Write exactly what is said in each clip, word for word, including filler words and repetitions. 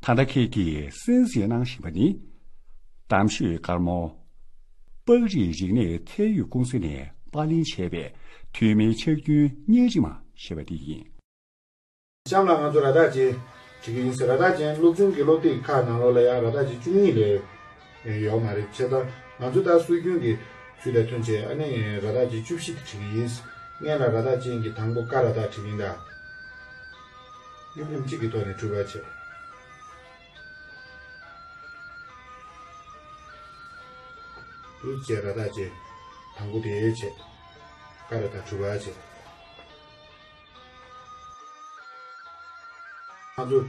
ད་ལྟ་ཁྱེད་ཀྱིས་གསན་གཟིགས་གནང་བཞིན་པ་ནི། གཏམ་ཤོད་དཀར་མོ། པགས་རིགས་རིག་གནས་ཚད་ཡོད་ཀུང་སི་ནས་པར་ལེན་བྱས་པའི་ཐོན་མིའི་ཕྱག་རྒྱུན་བརྙན་རིས་མ་ཞེས་པ་དེ་ཡིན། གཤམ་ལ་ང་ཚོ་ར་དྭགས་ཅན་བྲིས་ཀྱི་ཡིན་ཟེར། ར་དྭགས་ཅན་སློབ་ཆུང་གི་སློབ་དེབ་ཁག་ནང་ལོགས་ལ་ཡང་ར་དྭགས་ཅན་བཅུ་གཉིས་ལས་ཡོད་མ་རེད། བྱས་ཙང་ང་ཚོ་ད་སྲོལ་རྒྱུན་གྱི་ཚུལ་དང་མཐུན་བྱས། ཨ་ནི་ར་དྭགས་ཅན་བཅུ་བཞི་དེ་བྲིས་ཀྱི་ཡིན། སྔོན་ལ་ར་དྭགས་ཅན་གྱི་དང་པོ་ཀ་ར་བཏགས་བྲིས་ཀྱི་ཡིན་ད། སྨྱུག་རིམ་གཅིག་གི་ཐོག་ནས་གྲུབ་པ་བྱས། འདུག་བྱས་ར་བཏགས་བྱས། དང་པོ་དེ་བྱས། ཀ་ར་བཏགས་གྲུབ་པ་བྱས། ང་ཚོ་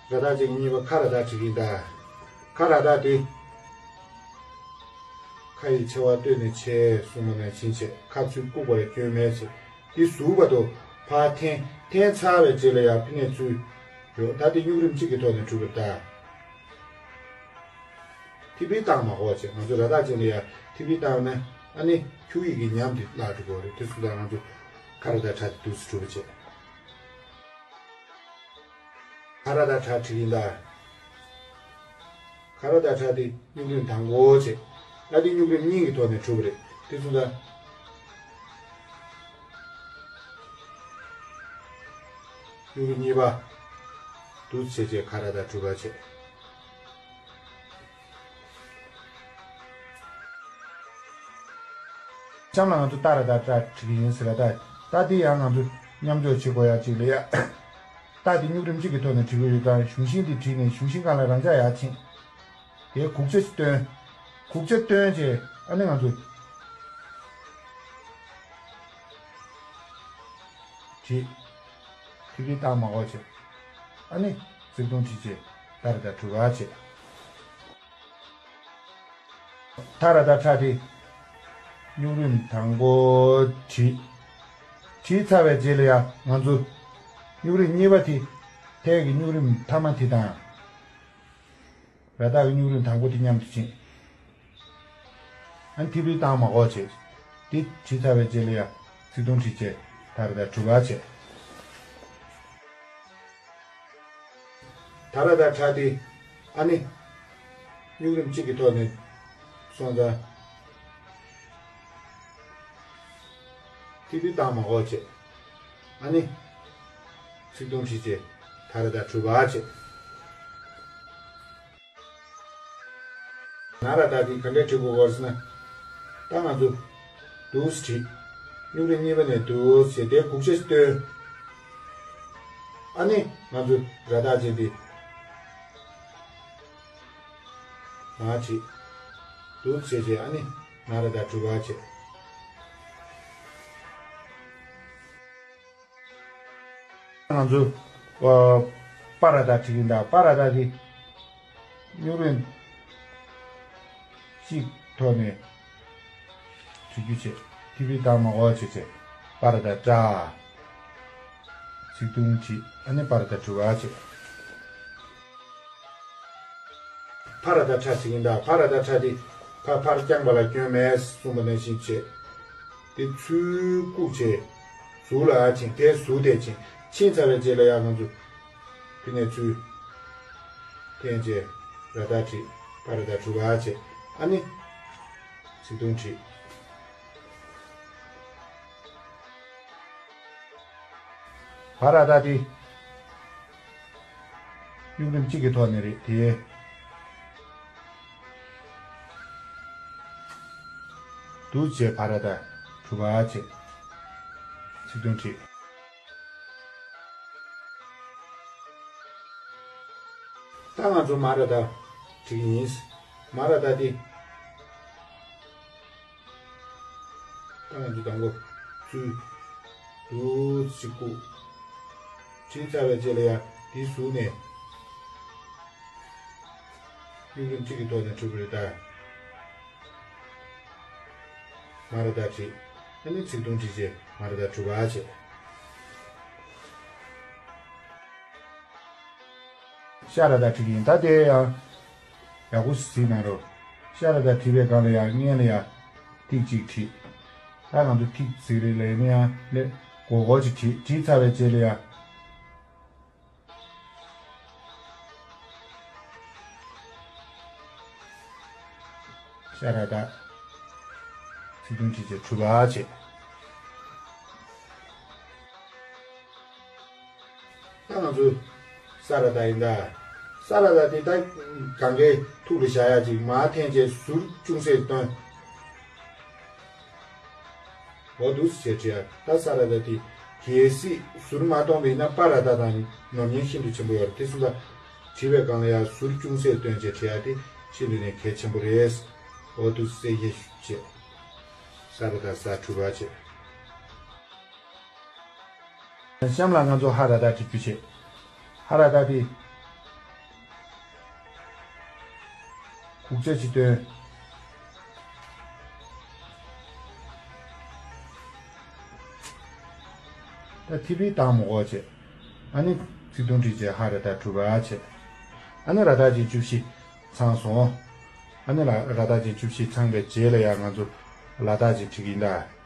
ར་བཏགས་བྱས་ཀྱི་གཉིས་པ་ཁ་ར་བཏགས་བྲིས་ཀྱི་ཡིན་ད། ཁ་ར་བཏགས་དེ། ཁ་ཡི་ཆེ་བ་སྟོད་ནས་ཆེ་གསུངས་པ་ནང་བཞིན་བྱས། ཁ་ཚུར་བཀུག་པར་སྐྱོན་མེད་བྱས། འདི་ཟུར་བར་དུ་ཕར་འཐེན། འཐེན་ཚར་བའི་རྗེས་ལ་ཡང་ཕི་ནས་ཚུར་ཡོད། ད་འདི་སྨྱུག་རིམ་གཅིག་གི་ཐོག་ནས་གྲུབ་པ་རེད་ད། ཐིག་པའི་རྟགས་མ་གོ་བྱས། ང་ཚོ་ར་བཏགས་ཅན་ལ་ཡང་ཐིག་པའི་རྟགས་ན་ཨ་ནི་ཁྱུག་ཡིག་གི་ཉམས་དེ་བརླག་འགྲོ་གི་རེད། དེ་སོང་ཙང་ང་ཚོ་ཁ་ར་བཏགས་ཁྲ་དེ་འདུག་སེ་གྲུབ་པ་བྱས། ཁ་ར་བཏགས་ཁྲ་བྲིས་ཀྱི་ཡིན་ད། ཁ་ར་བཏགས་ཁྲ་དེ་སྨྱུག་རིམ་དང་པོ་བྱས། ད་དེ་སྨྱུག་རིམ་གཉིས་ཀྱི་ཐོག་ནས་གྲུབ་པ་རེད། དེ་སོང་ཙང་སྨྱུག་རིམ་གཉིས་པ། འདུག་སེ་བྱས་བྱས་ཁ་ར་བཏགས་གྲུབ་པ་བྱས། གཤམ་ལ་ང་ཚོ་ཏ་ར་བཏགས་ཏྲ་བྲིས་ཀྱི་ཡིན་ཟེར་ལ། ད་ད་དེ་ཡང་ང་ཚོ་མཉམ་འཇོག་བྱེད་དགོས་ཡག་ཅིག་ལ་ཡ། ད་དེ་སྨྱུག་རིམ་གཅིག་གི་ཐོག་ནས་བྲིས་ཀྱི་ཡོད་ཙང་གཞུང་ཤིང་དེ་བྲིས་ནས་གཞུང་ཤིང་སྒང་ལ་རང་འཇགས་ཡར་ཕྱིན། དེ་གུག་ཆ་ཞིག་བཏོན། གུག་ཆ་བཏོན་རྗེས་ཨ་ནི་ང་ཚོ་བྲིས། ཐིག་པའི་རྟགས་མ་གོ་བྱས། ཨ་ནི་ཚིག་ཐུང་བྲིས་རྗེས་ཏ་ར་བཏགས་གྲུབ་པ་བྱས། ཏ་ར་བཏགས་ཏྲ་དེ་སྨྱུག་རིམ་དང་པོ་བྲིས། བྲིས་ཚར་བའི་རྗེས་ལ་ཡང་ང་ཚོ་སྨྱུག་རིམ་གཉིས་པ་དེ། ཐའི་གི་སྨྱུག་རིམ་མཐའ་མ་དེ་དང་། ར་བཏགས་ཀྱི་སྨྱུག་རིམ་དང་པོ་དེ་མཉམ་དུ་ཕྱིན། ཨ་ནི་ཐིག་པའི་རྟགས་མ་གོ་བྱས། དེ་བྲིས་ཚར་བའི་རྗེས་ལ་ཡང་ཚིག་ཐུང་བྲིས་བྱས་ཏ་ར་བཏགས་གྲུབ་པ་བྱས། ཏ་ར་བཏགས་ཏྲ་དེ་ཨ་ནི་སྨྱུག་རིམ་གཅིག་གི་ཐོག་ནས་སོང་ཙང་། ཐིག་པའི་རྟགས་མ་གོ་བྱས། ཨ་ནི་ཚིག་ཐུང་བྲིས་བྱས་ཏ་ར་བཏགས་གྲུབ་པ་བྱས། ན་ར་བཏགས་དེ་ག་འདྲས་བྲིས་དགོས་སྐོར་ཟེར་ན། ད་ང་ཚོ་འདུག་སེ་བྲིས། སྨྱུག་རིམ་གཉིས་པ་ནས་འདུག་སེ་བྱས་དེ་གུག་ཆ་ཞིག་བཏོན། ཨ་ནི་ང་ཚོ་ར་བཏགས་ཅན་དེ་མར་བྲིས། འདུག་སེ་བྱས་བྱས་ཨ་ནི་ན་ར་བཏགས་གྲུབ་པ་བྱས། ང་ཚོ་ཨ་པ་ར་བཏགས་བྲིས་ཀྱི་ཡིན་ད། པ་ར་བཏགས་དེ་སྨྱུག་རིམ་གཅིག་ཐོག་ནས་བྲིས་རྒྱུ་བྱས། ཐིག་པའི་རྟགས་མ་གོ་བྱས་བྱས་པ་ར་བཏགས་ཏྲ། ཚིག་ཐུང་བྲིས། ཨ་ནི་པ་ར་བཏགས་གྲུབ་པ་བྱས། ཕ་ར་བཏགས་ཕྲ་བྲིས་ཀྱི་ཡིན་ད། ཕ་ར་བཏགས་ཕྲ་དེ་ཕ་ཕར་བརྐྱངས་པ་ལ་སྐྱོན་མེད་གསུངས་པ་ནང་བཞིན་བྱས། དེ་ཚུར་བཀུག་བྱས། ཟུར་ལ་ཕྱིན། དེ་ཟུར་དེ་ཕྱིན། ཕྱིན་ཚར་བའི་རྗེས་ལ་ཡང་ང་ཚོ་ཕི་ནས་ཚུར་འཐེན་བྱས་ར་བཏགས་བྲིས། ཕ་ར་བཏགས་གྲུབ་པ་བྱས། ཨ་ནི་ཚིག་ཐུང་བྲིས། བ་ར་བཏགས་དེ་སྨྱུག་རིམ་གཅིག་གི་ཐོག་ནས་རེད་དེ། འདུག་སེ་བྱས་བ་ར་བཏགས་གྲུབ་པ་བྱས། ཚིག་ཐུང་བྲིས། ད་ང་ཚོ་མ་ར་བཏགས་བྲིས་ཀྱི་ཡིན། མ་ར་བཏགས་དེ། ད་ང་ཚོ་དང་པོ་ཚུར་འདུག་སེ་བཀུག་བྲིས་ཚར་བའི་རྗེས་ལ་ཡང་དེའི་ཟུར་ནས་སྨྱུག་རིམ་གཅིག་གི་ཐོག་ནས་གྲུབ་པ་རེད་ད། མ་ར་བཏགས་བྲིས། ཨ་ནི་ཚིག་ཐུང་བྲིས་བྱས་མ་ར་བཏགས་གྲུབ་པ་བྱས། ཤ་ར་བཏགས་བྲིས་ཀྱི་ཡིན་ད། དེ་ཡང་ཡག་པོ་ཞིག་གཟིགས་གནང་རོགས། ཤ་ར་བཏགས་བྲིས་པའི་སྒང་ལ་ཡང་སྔོན་ལ་ཡང་ཐིག་གཅིག་བྲིས། ད་ང་ཚོ་ཐིག་ཟེར་རེད་ལབ་ཡིན་ན་ཡང་ལས་མགོ་སྐོར་ཅིག་བྲིས། བྲིས་ཚར་བའི་རྗེས་ལ་ཡང་། ཤ་ར་དྭ། ཚིག་དོན་བྲིས་བྱས་གྲུབ་པ་བྱས། ད་ང་ཚོ་ས་ར་དྭ་ཡིན་ད། ས་ར་དྭ་དེ་ད་གང་གའི་ཐུགས་ལ་བཞག་ཡ་ཅིག་མར་འཐེན་བྱས་ཟུར་ཅུང་ཟད་བཏོན། འོ་འདུག་སེ་བྱས་བྲིས་ཡ། ད་ས་ར་དྭ་དེ་གལ་སྲིད་ཟུར་མ་གཏོང་བ་ཡིན་ན་པ་ར་དྭ་དང་ནོར་ཉེན་ཤིན་ཏུ་ཆེན་པོ་ཡོད་རེད། དེ་སོང་ཙང་བྲིས་པའི་སྒང་ལ་ཡ་ཟུར་ཅུང་ཟད་བཏོན་བྱས་བྲིས་ཡ་དེ་ཤིན་ཏུ་ནས་གལ་ཆེན་པོ་རེད། འོ་འདུག་སེ་ཡེ་ཤུ་བྱས། ས་ར་དྭ་ས་གྲུབ་པ་བྱས། གཤམ་ལ་ང་ཚོ་ཧ་ར་དྭ་བྲིས་རྒྱུ་བྱས། ཧ་ར་དྭ་དེ་གུག་ཆ་གཅིག་བཏོན། ད་ཐི་བི་བཏང་མ་དགོས་བྱས། ཨ་ནི་ཚིག་དོན་བྲིས་བྱས་ཧ་ར་དྭ་གྲུབ་པ་བྱས། ཨ་ནི་ར་དྭ་ཅན་བཅུ་བཞི་ཚང་སོང་། ཨ་ནི་ལ་ར་དྭ་ཅན་བཅུ་བཞི་ཚང་པའི་རྗེས་ལ་ཡང་ང་ཚོ་ལ་དྭགས་ཅན་བྲིས་ཀྱི་ཡིན་ད།